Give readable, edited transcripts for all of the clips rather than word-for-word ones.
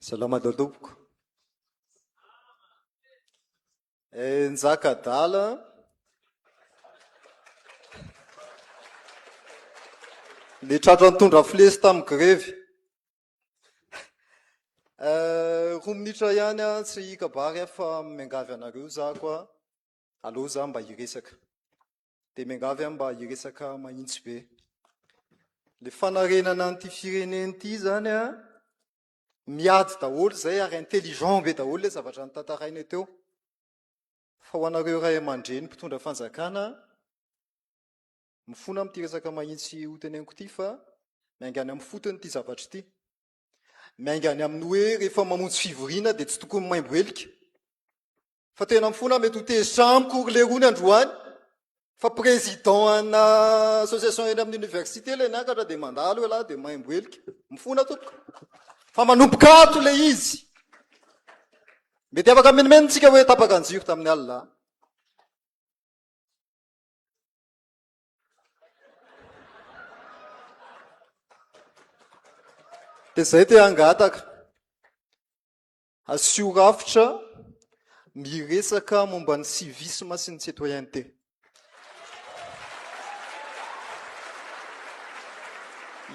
Salama daholo tompoko. Eh, Njaka adala. Le tratra nitondra flesy tamin'ny grevy. Eh, roa minitra ihany aho tsy hikabary aho fa miangavy anareo za koa. Aleo za mba hiresaka. Dia miangavy aho mba hiresaka mahitsy be. Le fanarenana an'ity firenena ity zany a, miady daholo izay ary intelligent be daholo le zavatra notantaraina teo. Fa ho anareo ray aman-dreny mpitondra fanjakana, mifona amin'ity resaka mahitsy hoteneniko ity fa miainga any amin'ny fotony ity zavatra ity. Miainga any amin'ny hoe rehefa mamonjy fivoriana dia tsy tokony maimbo helika. Fa tena mifona mety ho tezitra amiko ry lerony androany fa président ana association eny amin'ny université le niakatra dia mandalo elah dia maimbo helika. Mifona tompoko. Fa manomboka ato le izy. Mety afaka menomenona tsika hoe tapaka ny jiro tamin'ny alina. Dia zay te hangataka. Asio rafitra miresaka momba ny civisme sy ny citoyenneté.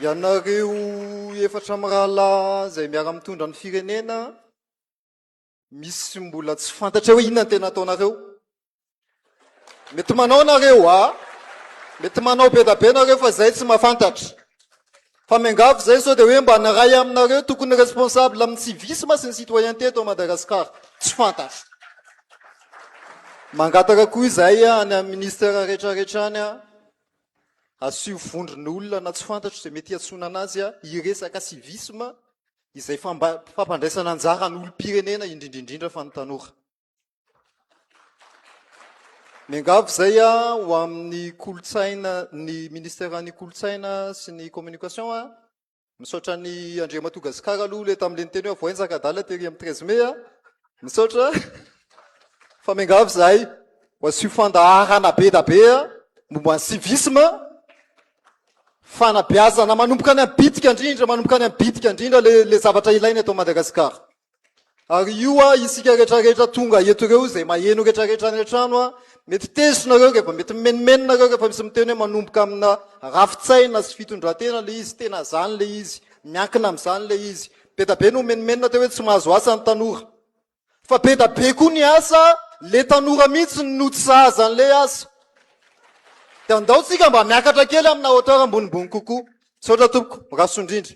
Ianareo efatra mirahalahy izay miara-mitondra ny firenena, misy mbola tsy fantatra hoe inona ny tena ataonareo. Mety manao nareo a! Mety manao be da be nareo fa zay tsy mahafantatra. Fa miangavy zay sao dia hoe mba ny ray aminareo tokony responsable amin'ny civisme sy ny citoyenneté eto Madagascar. Tsy fantatra. Mangataka koa izay any amin'ny ministère rehetra rehetra any a, asio vondron'olona na tsy fantatro izay mety hiantsoana anazy a, hiresaka civisme izay fampandraisana anjara ny olom-pirenena indrindra indrindra fa ny tanora. Miangavy izay aho ho amin'ny kolontsaina, ny ministeran'ny kolontsaina sy ny communication a. Misaotra an'i Andriamatoa Gasikara aloha ilay tamin'ilay niteny hoe avohay Njakadala tery amin'ny 13 mai a. Misaotra. Fa miangavy izahay ho asio fandaharana be da be a momba ny civisme, fanabeazana manomboka any amin'ny bitika indrindra, manomboka any amin'ny bitika indrindra le le zavatra ilaina eto Madagasikara. Ary io a, isika rehetra rehetra tonga eto ireo izay maheno rehetra rehetra any an-trano a, mety tezitra nareo rehefa mety mimenomenona nareo rehefa misy miteny hoe manomboka amina rafi-tsaina sy fitondran-tena le izy, tena zany le izy, miankina amin'izany le izy. Be da be no mimenomenona teo hoe tsy mahazo asa ny tanora. Fa be da be koa ny asa, le tanora mihitsy no tsy sahaza an'le asa. De andao tsika mba miakatra kely amina hauteur ambonimbony kokoa. Misaotra tompoko, mirary soa indrindra.